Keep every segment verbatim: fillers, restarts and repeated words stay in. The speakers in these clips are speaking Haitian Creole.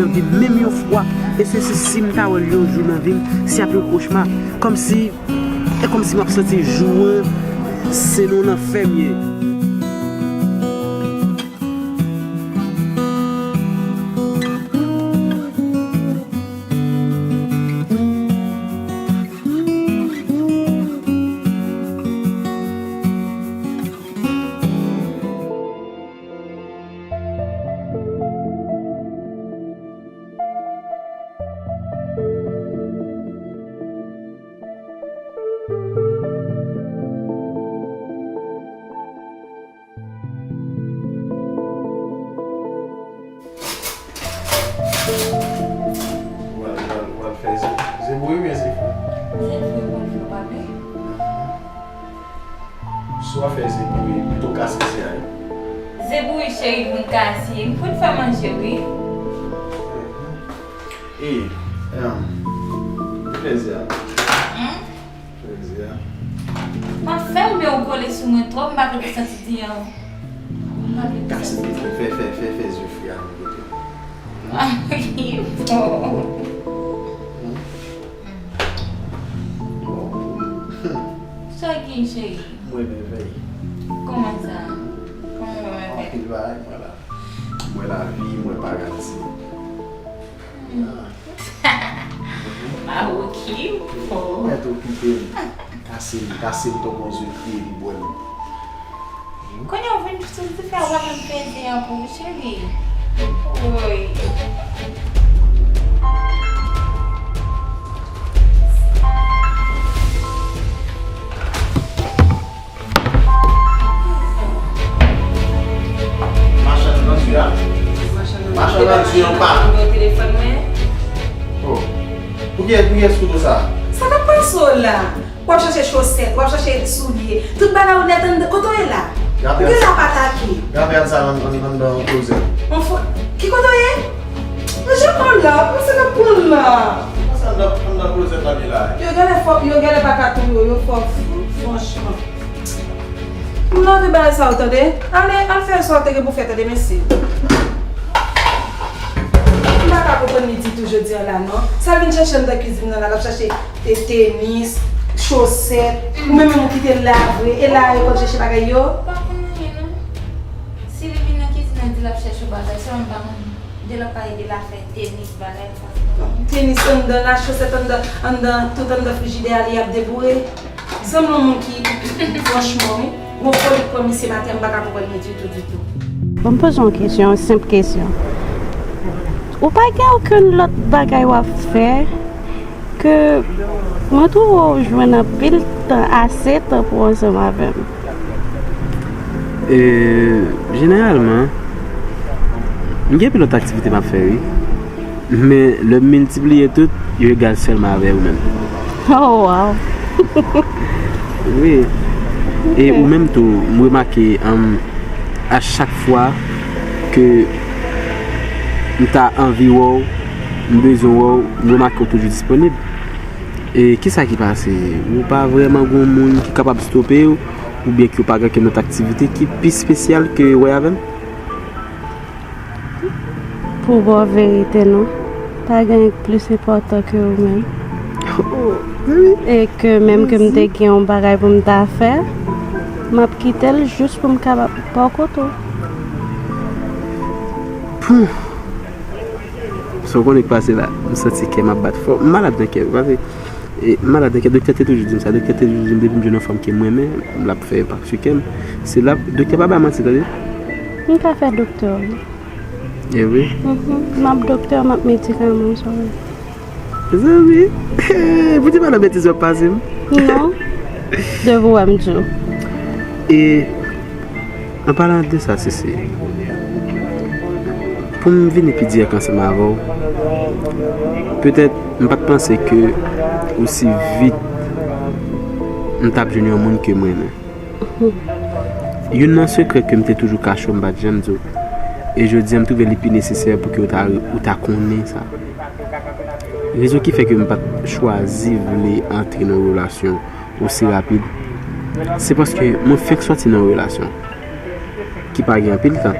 Menm yon fwa, e se si, si m ta wè l yon jou nan vi m, se ap yon kochma. Kòmsi, e kòmsi m ap santi jou an, se nan yon lanfè m ye. Ou al, ou al, ou al fè ze, ze bouyi oubyen ze fri? Ze fri, ou konn fè, papa. Si w ap fè ze bouyi, pito kase ze a, wi. Ze bouyi, cheri, moun kase. M konn fè manje, wi. E, em, fè ze a. Hmm? Fè ze a. M ap fè l, men ou kole sou mwen twòp, m pa vle pou santi di an. M pa vle pou santi di an. Fè, fè, fè, fè ze fri a nou goute. Ah, wi, bon. Hmm? Sa gen, cheri? Mwen mèvèy. Kòman sa? Kòman w mèvèy? Anpil bagay, mwen la. Mwen lavi, mwen paradi. Hmm. Ah. Mawoki, po. Mwen te okipe m. Kase m, kase m, tonton zye kriye li bwè m. Kounye a w vin sou di fè w pa menm peze an pou ou, cheri. Woy. Machann nan di a. Machann nan di an pa. Nimewo telefòn mwen. Oh. Pou kiyès, pou kiyès foto sa? Sa k ap pase w la? W ap chache chosèt, w ap chache soulye. Tout bagay ou nèt anndan. Kote w ye la? Ou gen la pa atake. Rapè sa an, an, anndan klozèt. On fo-, ki kote w ye? Manje pran la, panse n ap pran la. Panse anndan, anndan klozèt la gen la. Yo genlè fò, yo genlè pa ka touye w, yo fò fou, franchman. M lave bagay sa yo tande. Ale, al fè sa w te gen pou fè tande, mesye. M pa ka konprann li ditou jodi a la, non. Sa l vin chèche anndan kwizin nan la, l ap chache te-, tenis, chosèt, ou menm menm ou kite l la vre, e la yo konn chèche bagay yo. M pa konn anyen, non. Si li vin nan kizin nan, di l ap chèche yon bagay, sèlman m pa konn. De l ap pale de l ap fè tenis, bagay sa. Tenis anndan la, chosèt anndan, anndan, tout anndan frijidè a, li ap deboure. Sanble yon moun ki, franchman, wi, gon foli k pran misye maten, m pa ka konprann li ditou, ditou. Bon, m poze yon kesyon, yon senp kesyon. Ou pa gen okenn lòt bagay w ap fè ke mwen twouve w jwenn anpil tan, ase tan pou w ansanm avè m? E, jeneralman, m gen anpil lòt aktivite m ap fè, wi. Men lè m miltipliye tout, yo egal sèlman avè ou menm. Oh, wow! Wi. E ou menm tou, m remake, um, a chak fwa ke m ta anvi wè w, m bezwen wè w, m remake w toujou disponib. E kisa ki pase? Ou pa vrèman gon moun ki kapab stope w, oubyen ke w pa gen kenn lòt aktivite ki pi espesyal ke wè avè m? Pou ba w verite, non. Pa gen anyen k plis enpòtan ke ou menm. Oh, wi. E ke menm ke m te gen yon bagay pou m ta fè, m ap kite l jis pou m kapab pa w kote w. Pouf! Sa w konnen k pase la, m santi kè m ap bat fò. M malad nan kè m, pase, e, m malad nan kè. Doktè te toujou di m sa. Doktè te toujou di m, depi m jwenn yon fanm ke m renmen, l ap fè enpak sou kè m. Se la, doktè pa bay manti, tande. M ka fè doktè, wi. E wi? Mhm. M ap doktè, m ap medikaman, m sove. Mezanmi, pou di madan betiz w ap pase m. Non. Depi w wè m di w. E, an palan de sa, Sisi, pou m vini pi dirèk ansanm avè w, petèt m pa t panse ke osi vit m t ap jwenn yon moun ke m renmen. Youn nan sekrè ke m te toujou kache w, m pa t janm di w. E jodi a, m twouve li pi nesesè pou ke w ta, ou ta konnen sa. Rezon ki fè ke m pa t chwazi vle antre nan yon relasyon osi rapid, se paske mwen fenk sòti nan yon relasyon ki pa gen anpil tan.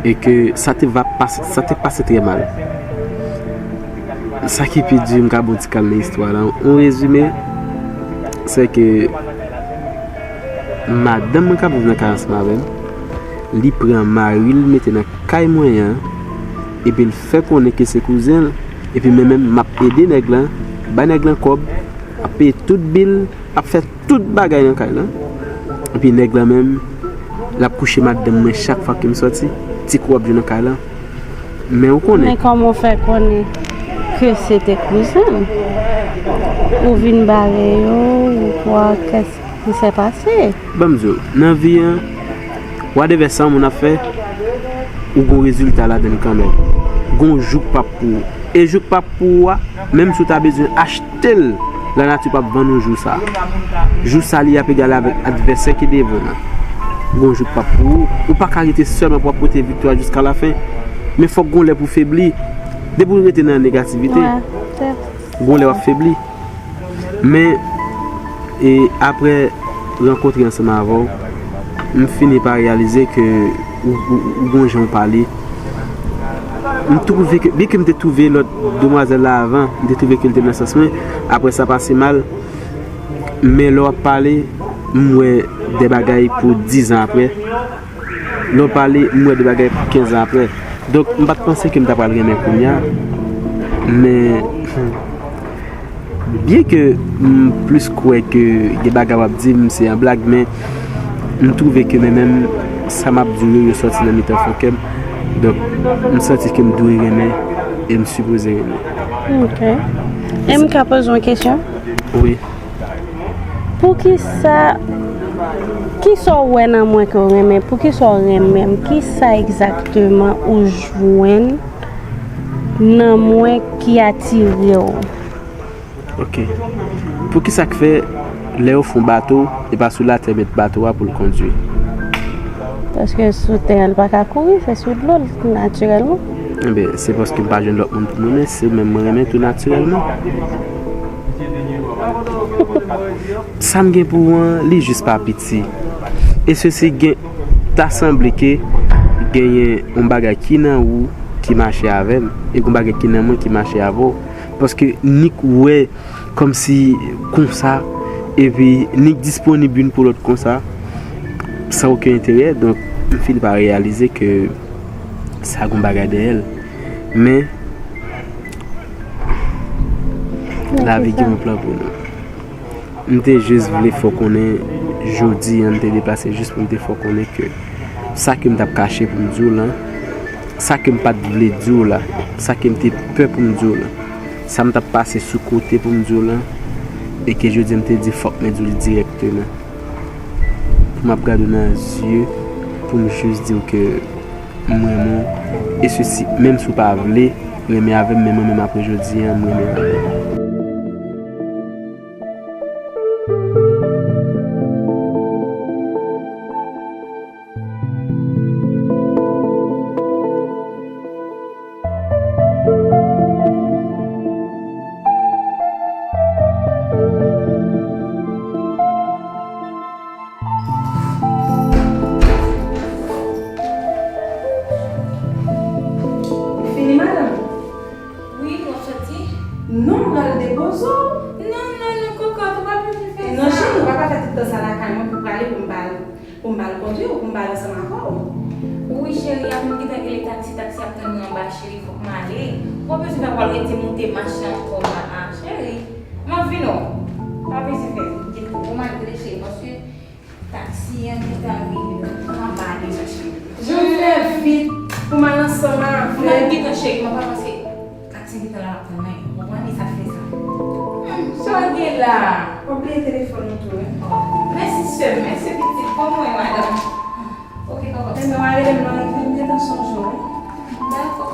E ke sa te va pase, sa te pase trè mal. Sa ki pi di, m ka ba w ti kal nan istwa la. An rezime, se ke madanm mwen k ap viv nan kay ansanm avè m, li pran mari l mete nan kay mwen an, epi l fè konnen ke se kouzen l, epi mwen menm m ap ede nèg lan, bay nèg lan kòb, ap peye tout bil, ap fè tout bagay nan kay lan. Epi nèg lan menm, l ap kouche madanm mwen chak fwa ke m sòti, ti kou w ap jwe nan kay lan. Men ou konnen. Men kòman w fè konnen ke se te kouzen l? Ou vin bare yo, ou kwa, qu'est-ce qui s'est passé? Ban m di w, nan vi an, whatever sa yon moun ap fè, ou gon rezilta ladan l kanmenm. Gon jou k p ap pou ou. E jou k p ap pou ou a, menm si w ta bezwen achte l, lanati p ap vann ou jou sa. Jou sa li ap egale avèk advèsè ki devan w lan. Gon jou k p ap pou ou, ou pa ka rete sèlman pou w ap pote viktwa jiska lafen. Men fòk gon lè pou febli. Depi w rete nan negativite, gon lè w ap febli. Men, e, apre rankontre ansanm avè w, m fini pa reyalize ke ou, ou, ou gon jan w pale. M twouve ke, byen ke m te twouve lòt demwazèl la avan, m te twouve ke l te nan sans mwen, apre sa pase mal, men lè w ap pale, m wè de bagay pou diz an apre. Lè w pale, m wè de bagay pou kenz an apre. Donk, m pa t panse ke m ta pral renmen kounye a. Men, byen ke m plis kwè ke gen bagay w ap di m se an blag, men m twouve ke men menm sa m ap di w yo, yo sòti nan mitan fon kè m. Donk, m santi ke m dwe renmen e m sipoze renmen. Ok. E m ka poze w yon kesyon? Wi. Poukisa, kisa w wè nan mwen ke w renmen? Poukisa w renmen m? Kisa egzakteman ou jwenn nan mwen ki atire w? Ok. Poukisa k fè lè yo fè yon bato, e pa sou latè yo met bato a pou l kondui? Paske sou tè a, l pa ka kouri, se sou dlo l, natirèlman. Enben, se paske m pa jwenn lòt moun pou m renmen, se ou menm mwen renmen tou natirèlman. Sa m gen pou ou an, li jis pa piti. E sesi gen, ta sanble ke genyen yon bagay ki nan ou ki mache avè m, e gon bagay ki nan mwen ki mache avè w. Paske ni k wè kòmsi konsa, epi ni k disponib youn pou lòt konsa, san okenn enterè. Donk, m fini pa reyalize ke sa gon bagay dèyè l. Men, lavi gen yon plan pou nou. M te jis vle fè w konnen jodi a, m te deplase jis pou m te fè w konnen ke sa ke m t ap kache pou m di w lan, sa ke m pa t vle di w la, sa ke m te pè pou m di w lan, sa m t ap pase sou kote pou m di w lan, e ke jodi a m te di fòk mwen di w li dirèkteman. Pou m ap gade w nan zye, pou m jis di w ke m renmen w, e sesi, menm si w pa vle renmen avè m, men mwen menm apre jodi a, m renmen avè w. Ou fini, madanm? Wi, w ap soti? Non, m pral depoze w. Non, non, non, kokòt, ou pa bezwen fè sa. Non, cheri, ou pa ka fè tout tan sa lakay mwen pou prale pou m ba l, pou m ba l kondui ou pou m ba l ansanm avè w. Wi, cheri, a m gentan rele taksi, taksi ap tann mwen anba, cheri, fòk m ale. Ou pa bezwen fè pral rete moute machin ankò la, a, cheri. M ap vin non. Pa bezwen fè, m gen pou m al rele cheri, paske taksi an gentan rive anba deja, cheri. Jan fè vit pou m al ansanm avè w. M ap gentan, cheri, m ap al paske taksi gentan la, l ap tann mwen. Ou konprann, e sa k fè sa. Hmm, sa w gen la? W ap bliye telefòn ou tou, wi. Oh, mèsi, sè m, mèsi, pitit. Bon mwen, madanm. Ok, papa. Enben, w a rele m nan, m gentan sonje w, wi. Dakò.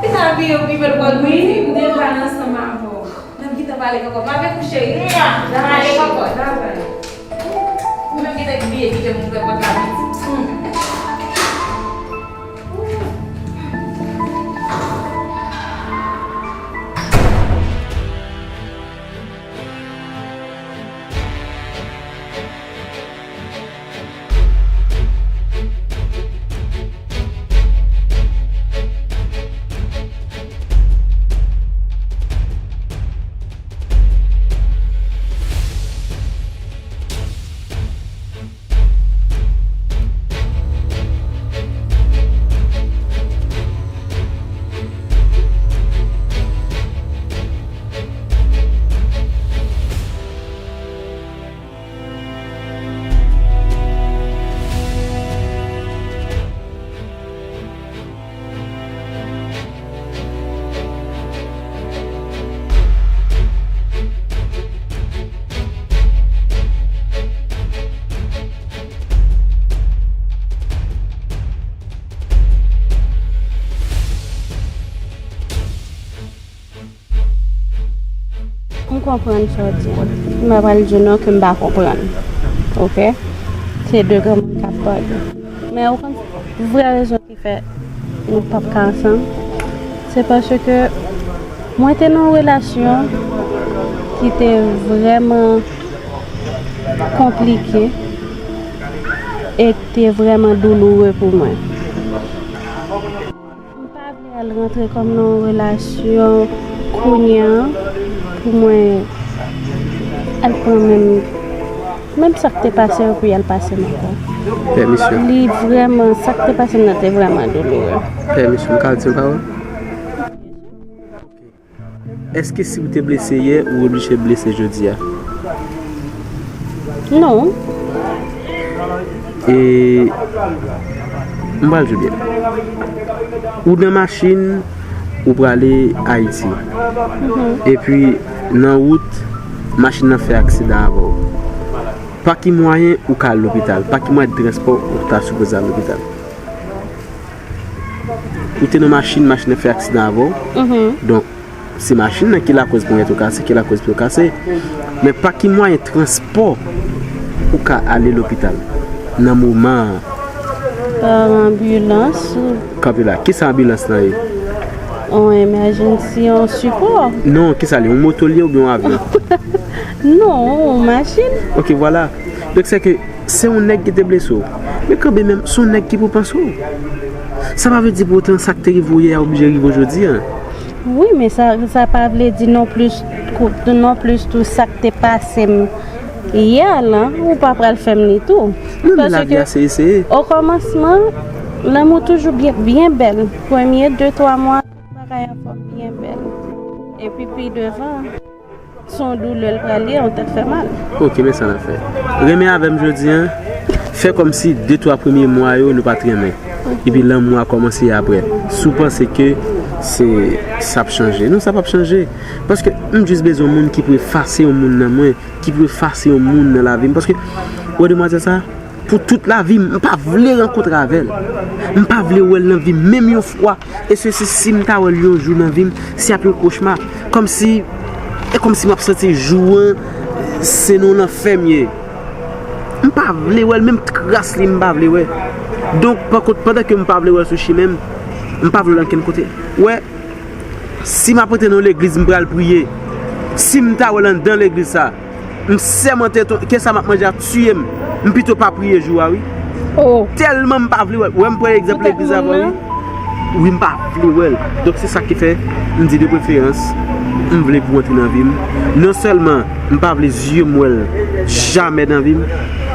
Li ta abiye w pi bèl pral. Wi, m deja ansanm avè w. N ap gentan pale, kòkòt. M avèk ou, cheri. Mwa! Dakò, ale, cheri. Kòkòt. Babay. Ou menm gentan bliye kite m ouvè pòt la, pitit. Hmm. Konprann sa w di an. M pa pral di w non ke m pa konprann. Oke? Se de granmoun k ap pale. Men ou konn vrè rezon ki fè nou p ap ka ansanm? Se paske mwen te nan yon relasyon ki te vrèman konplike e ki te vrèman douloure pou mwen. M pa vle al rantre kòm nan yon relasyon kounye a pou mwen al pran menm, menm sa k te pase yo pou y al pase m ankò. Pèmisyon. Li vrèman, sa k te pase m nan te vrèman douloure. Pèmisyon, m ka di yon pawòl? Èske si w te blese yè, ou oblije blese jodi a? Non. E m pral di w byen. Ou nan machin, ou prale Ayiti. Epi, nan wout, machin nan fè aksidan avè w. Pa ki mwayen ou ka al lopital? Pa ki mwayen de transpò ou ta sipoze al lopital? Ou te nan machin, machin nan fè aksidan avè w. Donk, se machin nan ki lakòz ponyèt ou kase, ki lakòz pye w kase. Men pa ki mwayen transpò ou ka ale lopital nan moman an? Pa anbilans. Kanpe la. Kisa anbilans lan ye? On emergency, on sipò. Non, kisa li? Yon moto li ye oubyen yon avyon? Non, on machin. Ok, vwala. Donk, se ke se yon nèg ki te blese w. Men kanmenm, se yon nèg ki pou panse w. Sa pa vle di pou otan sa k te rive w yè a oblije rive w jodi a. Wi, men sa, sa pa vle di non plis, kou-, non plis tou sa k te pase m yè lan, ou pa pral fè m li tou. Non, men lavi a se eseye. Paske, okòmansman, lanmou toujou byen, byen bèl. Premye de, twa mwa, bagay an fò byen bèl. Epi pi devan, se yon doulè l pral ye, yon tèt fè mal. Ok, men sa n ap fè. Renmen avè m jodi a, fè kòmsi de twa premye mwa yo, nou pa t renmen. Epi lanmou a kòmanse apre. Si w panse ke se, sa ap chanje. Non, sa p ap chanje. Paske m jis bezwen yon moun ki pou efase yon moun nan mwen, ki pou efase yon moun nan lavi m. Paske, ou wè demwazèl sa, pou tout lavi m, m pa vle rankontre avè l. M pa vle wè l nan vi m, menm yon fwa. E se si, si m ta wè l yon jou nan vi m, se ap yon kochma. Kòmsi, e kòmsi m ap santi jou an, se nan yon lanfè m ye. M pa vle wè l, menm tras li m pa vle wè. Donk, pankont, pandan ke m pa vle wè l sou chimen m, m pa vle wè l ankenn kote. Wè, si m ap antre nan yon legliz, m pral priye. Si m ta wè l anndan legliz sa, m sèmante ke sa m ap manje a tiye m. M pito pa priye jou a, wi. Oh. Tèlman m pa vle wè l. Wè, m pran egzanp legliz avan, wi. Wi, m pa vle wè l. Donk, se sa ki fè m di de preferans, m vle pou w antre nan vi m. Non sèlman m pa vle zye m wè l jamè nan vi m,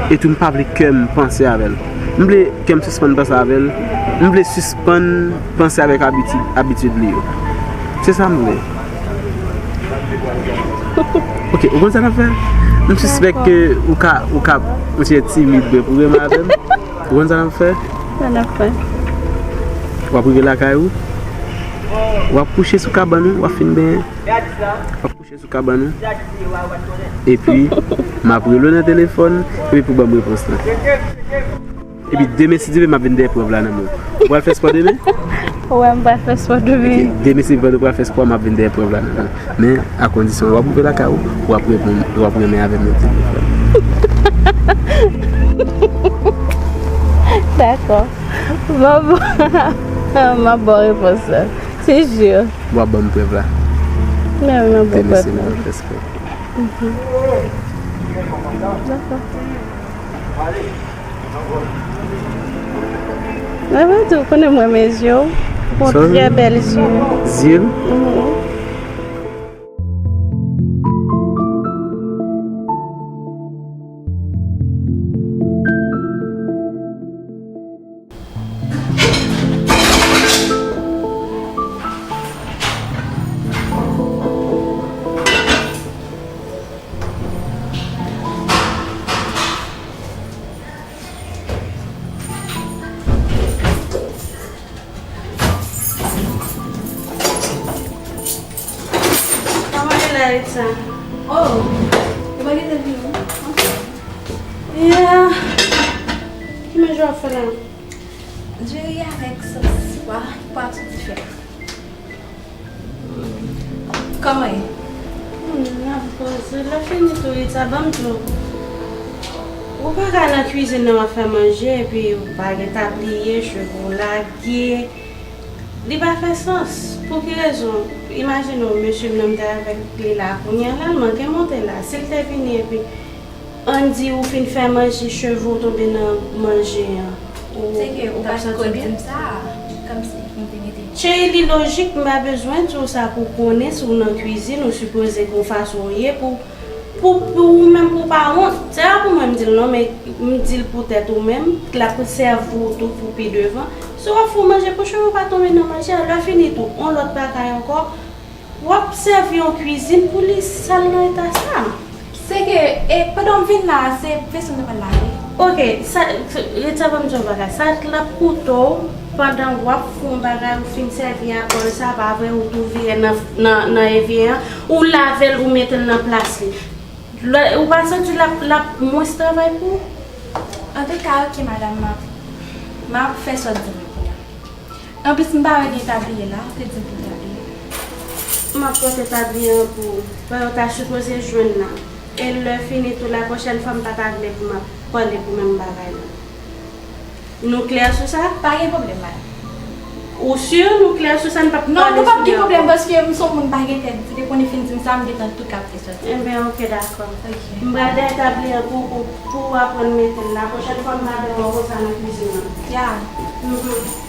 e tou m pa vle kè m panse avè l. M vle kè m sispann panse avè l. M vle sispann panse avèk abitid, abitid li yo. Se sa m vle. Ok, ou konn sa n ap fè? M sispèk ke ou ka, ou ka, ou se timid, men pou renmen avè m. Ou konn sa n ap fè? Sa n ap fè? W ap rive lakay ou. W ap kouche sou kabann ou, w ap fin benyen. W ap kouche sou kabann ou. Epi, m ap rele w nan telefòn, epi pou ban m repons lan. Epi demen, si Dye vle, m ap vin dèyè prèv la nan men w. Ou pral fè spò demen? Wè, m pral fè spò demen. Ok, demen, si Dye vle, ou pral fè spò, m ap vin dèyè prèv la nan men w. Men, a kondisyon, w ap rive lakay ou, w ap reponn, w ap renmen avè m nan telefòn. Dakò. Bon, bon. M ap ba w repons la. Se si. W ap ban m prèv la. Men, m ap ba w prèv la. Demen, si Dye vle, m ap fè spò. Mhm. Dakò. Mwen di w, konnen mwen renmen je w. Ou gon trè bèl je. Zye m? Mhm. Kòman e la, Edsa? Oh, ou pa gentan vini? Ok. Yeah. Ki manje w ap fè la? Diri avèk sòs pwa, pwa sou dife a. Kòman ye? N ap poze, lè fini tou, Ritza, ban m di w. Ou pa ka nan kwizin nan w ap fè manje, epi ou pa gen tabliye, cheve w lage. Li pa fè sans. Pou ki rezon? Imajine w, mesye m nan m te avèk li la kounye a la, l manke monte la. Si l te vini epi, ann di ou fin fè manje, cheve w tonbe nan manje an, ou t ap santi w byen? Se ke ou pa t ko di m sa, kòmsi m te mete. Cheri, li lojik, m pa bezwen di w sa pou w konnen si w nan kwizin, ou sipoze gen yon fason w ye pou, pou, pou ou menm pou w pa wont. Se pa pou mwen m di l non, men m di l poutèt ou menm, l ap sèvi w tou pou pi devan. Si w ap fè w manje pou cheve w pa tonbe nan manje a, lè fini tou, yon lòt bagay ankò, w ap sèvi yon kwizin pou li sal nan eta sa. Se ke, e, pandan m vin la, se veso m te pral lave. Ok, sa, ret sa ban m di w yon bagay. Sa t ap koute w pandan w ap fè yon bagay, ou fin sèvi a bòl sa, pa vre, ou tou vire nan, nan, nan evyen an, ou lave l, ou mete l nan plas li. Lè, ou pa santi l ap, l ap mwens travay pou ou? Antouka, ok, madanm, m ap, m ap fè sa w di m yo kounye a. Anplis, m pa wè gen tabliye la, ou te di m pou tabliye. M ap pote tabliye an pou ou. Paske w ta sipoze jwenn la. E lè fini tou, la pwochèn fwa, m pa ta vle pou m ap pale pou menm bagay la. Nou klè sou sa? Pa gen pwoblèm, madanm. Ou si nou klè sou sa, n p ap pale sou li ankò? Non, nou p ap gen pwoblèm, paske m se yon moun pa gen tèt di. Depi w fin di m sa, m gentan tou kapte sa w di. Enben, ok, dakò. Ok. M pral dèyè tabliye an pou, pou, pou w aprann mete l. La pwochèn fwa, m pa vle wè w konsa nan kwizin nan. Ya. Mhm.